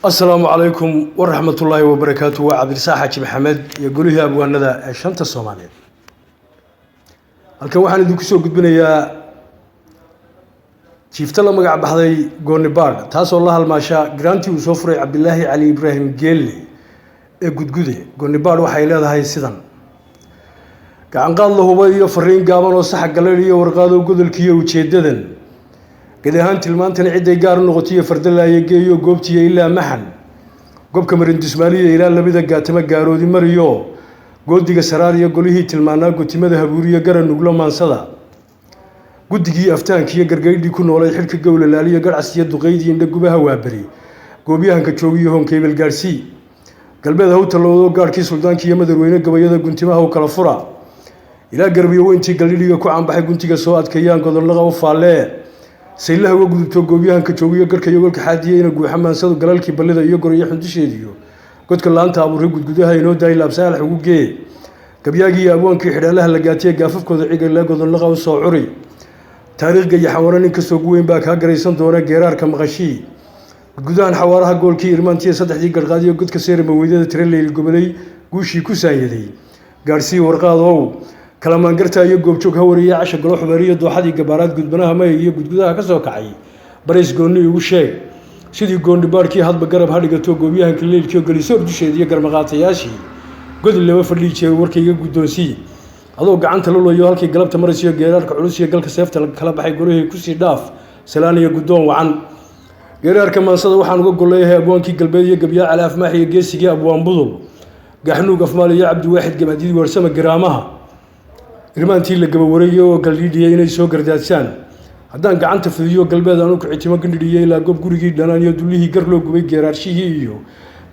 Asalaamu calaykum waraxmatullaahi wabarakaatu. Waa Cabdirasaaq Xaaji Maxamed iyo golihii abwaanada ee shanta Soomaaliyeed. Halkan waxaan idinku soo gudbinayaa jiifto la magac baxday Goonibaadh, taasoo la halmaasha garaantii uu soo furay Cabdilaahi Cali Ibraahim Geelle ee Gudgude. Goonibaadh waxay leedahay sidan: gacanqaad la huba iyo fariin gaaban oo saxa galeedh iyo warqaadow godolkiiyo ujeeddadan gedi ahaan tilmaantani cidday gaar u noqotiyo fardalaayo geeyo goobtiyo ilaa maxan gobka marindusmaaliya ilaa labida gaatama gaaroodi mariyo goodiga saraar iyo golihii tilmaanaa gotimada habuuriyo gara nuglo maansada guddigii aftaankiiyo gargaydhii ku noolay xidhka gowlalaaliyo garcas iyo duqaydii indha gubaha waaberi goobyahanka joogiyo hoonkeybel gaadhsii galbeed haw tallowdo gaadhkii suldaankii iyo madarweyne gabayada guntimaha u kala fura ilaa garbiyo weyntii galdhidhiga ku caanbaxay guntiga soo adkeeyaan godolnaqa u faallee saylaha uga gudubto goobyahanka joogiyo garhka iyo golka xaadiya ina guuxa maansadu galalkii ballida iyo goriyo xundusheediyo godka laanta abuuray gudgudaha inoo daay laabsaalax ugu gee gabyaagii iyo abwaankii xidhaalaha la gaatiye gaafafkooda cigale godolnaqa u soo curi taariikh gayaxan nin kastoo gu weyn baa kaa garaysan doona geeraarka maqashii gudgudahan xawaaraha goolkii irmaantiya saddexdii garhqaadiyo godka seerama weydada tire leyl gobolay guushii ku saanyaday gaadhsii warqaadow kalamaangarta iyo goobjoog hawariyo casha golo xumeeriyo dooxadii gabaaraad gudbanaha mayg iyo gudgudaha ka soo kacay barays goonni igu sheeg sidii goonibaadhkii hadba garab ha dhigato goobyahanka leylkiio gelisoor dusheeda iyo garmaqaatayaashii godi lama fadhii jeer warkayga guddoonsii adoo gacanta lulayo halkii galabta maraysiyo geeraarka culus iyo galka seefta kala baxay golihii kusii dhaaf salaan iyo guddoon wacan. Geeraarka maansada waxaan uga golleeyahay abwaankii galbeed iyo gabyaa Cali Afmaax iyo geesigii abwaan Budul Gaxnuug Afmaal iyo Cabdiwaaxid Gamaadiid Weersama garaamaha irmaantii la gabawareeyay oo galdhiidhiyay inay soo gardaadsaan haddaan gacanta fidiyo galbeed aanu kicitimo gandhidhiyo ilaa gob gurigii dhanaan iyo dullihii gar loo gubay geeraarshihii iyo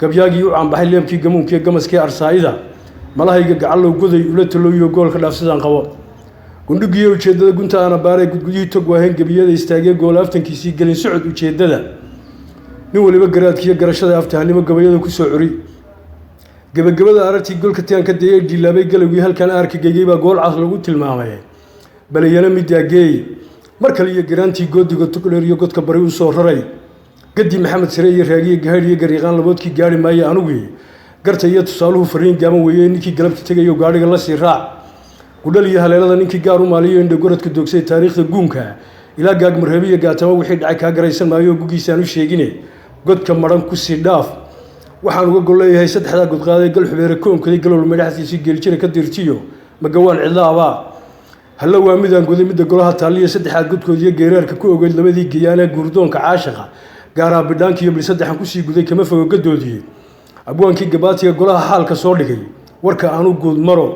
gabyaagii u caanbaxay leebkii gamuunkiiyo gamaskii arsaayida malahayga gacallow goday ula talooyo goolka dhaafsidaan qabo gundhigiiyo ujeeddada gunta aana baaray gudgudihii tog waaheen gebiyada istaagee goolaaftankiisii gelin socod ujeeddada nin waliba garaadkiiyo garashada aftahanimo gabayada ku soo curi gebagabada arartii golka tiaan ka dayay dhiilaabay galowgii halkan aarka geygay baa gool cas lagu tilmaamay balayana middaa geey mar kale iyo garaantii goodiga tugdheer iyo godka bari u soo raray gadi Maxamed Sare iyo Raagiye Gahaydh iyo Gariiqaan laboodkii gaari maayo anugii garta iyo tusaaluhu fariin gaaban weeye ninkii galabta tegayo gaadhiga la sii raac gudhal iyo haleelada ninkii gaar u maaliyo indhagoradka doogsay taariikhda guunka ilaa gaagmarreebe iyo gaatamo wixii dhacay kaa garaysan maayo gugiisaan u sheegine godka madhan kusii dhaaf. Waxaan uga golleeyahay saddexdaa godqaaday gal xubeere koonkaday galowl medhaxdiisii geeljira ka dirtiyo magawaan cidlaabaa halla waa midaan goday midda golaha taaliya saddexaad godkoodiiyo geeraarka ku ogeyd labadii geyaanee guurdoonka caashiqa gaaraa bidhaanka iyo bil saddexan kusii guday kama fogo gadoodii abwaankii gabaatiga golaha xaalka soo dhigay warka aanu guud maro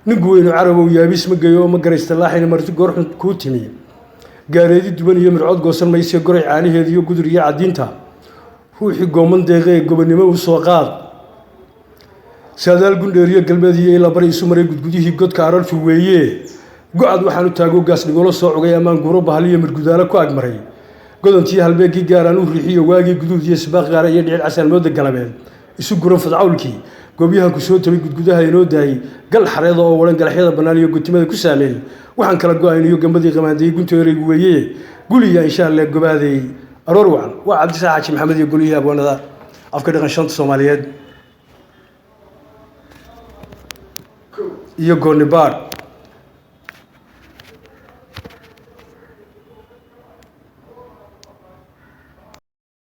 ninku weynu carabow yaabis ma geeyo oo ma garaysta laaxina marti goorxun kuu timi gaareedi duban iyo mircood goosan mayse goray caanaheeda iyo gudur iyo cadiinta ruuxii gooman deeqee gobonimo u soo qaad saadaal gundheeriyo galbeed iyo ilaa bari isu maray gudgudihii godka arartu weeye go-ad waxaan u taago gaas dhigolo soo cugay amaan guuro bahaliyo mirgudaalo ku agmaray godontiiyo halbeegii gaaraan u riixiyo waagii guduud iyo sibaaq gaara iyo dhicil casaan mooda galabeed isu guran fadcawlkii goobyahanku soo tabay gudgudaha inoo daayay gal xareeda oo waran galaxyada bannaan iyo gotimada ku saameeyey waxaan kala go-ayn iyo gambadii qamaandayey gunta ereygu weeye guliya insha Allah gobaaday aroor wacan. Waa Cabdisaaq Xaaji Maxamed iyo golihii abwaanada afka dhaqan shanta Soomaaliyeed iyo Goonibaadh.